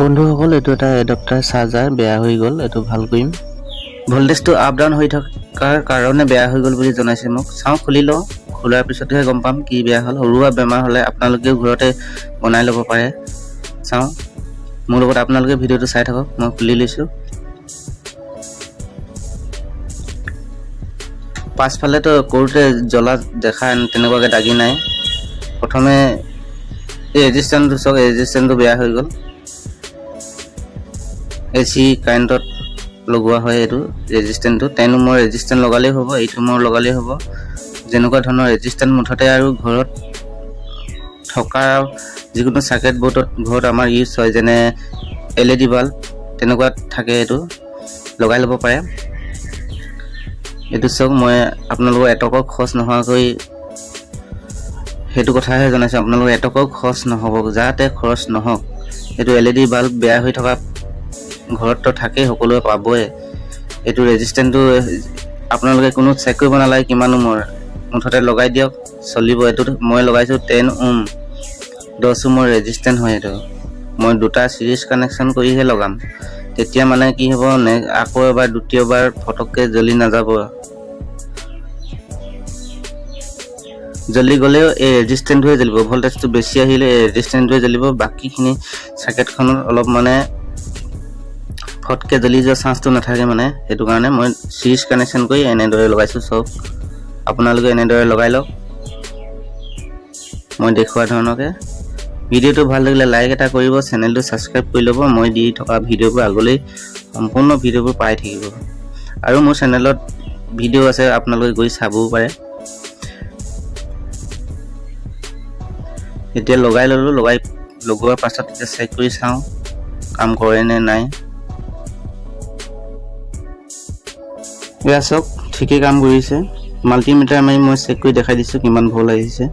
বন্ধুসকল, এইটো এটা এডপ্টাৰ চাৰ্জাৰ বেয়া হৈ গ'ল। এইটো ভাল কৰিম। ভল্টেজটো আপ ডাউন হৈ থকাৰ কাৰণে বেয়া হৈ গ'ল বুলি জনাইছে মোক। চাওঁ, খুলি লওঁ। খোলাৰ পিছতহে গম পাম কি বেয়া হ'ল। সৰুৱা বেমাৰ হ'লে আপোনালোকেও ঘৰতে বনাই ল'ব পাৰে। চাওঁ, মোৰ লগত আপোনালোকে ভিডিঅ'টো চাই থাকক। মই খুলি লৈছোঁ। পাছফালেতো কৰোঁতে জ্বলা দেখা তেনেকুৱাকৈ দাগি নাই। প্ৰথমে এই ৰেজিষ্টেঞ্চটো চাওক, ৰেজিষ্টেঞ্চটো বেয়া হৈ গ'ল। এ চি কাৰেণ্টত লগোৱা হয় এইটো ৰেজিষ্টেঞ্চটো। 10 ওমৰ ৰেজিষ্টেঞ্চ লগালেই হ'ব, 8 ওমৰ লগালেই হ'ব, যেনেকুৱা ধৰণৰ ৰেজিষ্টেঞ্চ মুঠতে। আৰু ঘৰত থকা যিকোনো চাৰ্কেট বৰ্ডত ঘৰত আমাৰ ইউজ হয়, যেনে এলইডি বাল্ব, তেনেকুৱাত থাকে, এইটো লগাই ল'ব পাৰে। এইটো চাওক, মই আপোনালোকৰ এটকাও খৰচ নোহোৱাকৈ সেইটো কথাহে জনাইছোঁ। আপোনালোকৰ এটকাও খৰচ নহ'ব, যাতে খৰচ নহওক। এইটো এলইডি বাল্ব বেয়া হৈ থকা ঘৰততো থাকেই, সকলোৱে পাবই। এইটো ৰেজিষ্টেঞ্চটো আপোনালোকে কোনো চেক কৰিব নালাগে কিমান ওমৰ, মুঠতে লগাই দিয়ক, চলিব। এইটোত মই লগাইছোঁ 10 ওম, 10 ওমৰ ৰেজিষ্টেঞ্চ হয় এইটো। মই দুটা চিৰিজ কানেকশ্যন কৰিহে লগাম। তেতিয়া মানে কি হ'ব নে, আকৌ এবাৰ দ্বিতীয়বাৰ ফটককৈ জ্বলি নাযাব। জ্বলি গ'লেও এই ৰেজিষ্টেঞ্চটোৱে জ্বলিব। ভল্টেজটো বেছি আহিলে এই ৰেজিষ্টেঞ্চটোৱে জ্বলিব। বাকীখিনি চাৰ্কেটখনত অলপ মানে ফটকৈ জ্বলি যোৱা চান্সটো নাথাকে মানে। সেইটো কাৰণে মই চিৰিজ কানেকশ্যন কৰি এনেদৰে লগাইছোঁ। চব আপোনালোকে এনেদৰে লগাই লওক মই দেখুওৱা ধৰণকে। ভিডিঅ'টো ভাল লাগিলে লাইক এটা কৰিব, চেনেলটো ছাবস্ক্ৰাইব কৰি ল'ব। মই দি থকা ভিডিঅ'বোৰ আগলৈ সম্পূৰ্ণ ভিডিঅ'বোৰ পাই থাকিব। আৰু মোৰ চেনেলত ভিডিঅ' আছে, আপোনালোকে গৈ চাবও পাৰে। এতিয়া লগাই ল'লোঁ। লগোৱাৰ পাছত এতিয়া চেক কৰি চাওঁ কাম কৰে নে নাই। এয়া চাওক, ঠিকেই কাম কৰিছে। মাল্টিমিটাৰ মাৰি মই চেক কৰি দেখাই দিছোঁ কিমান ভল্ট আহিছে।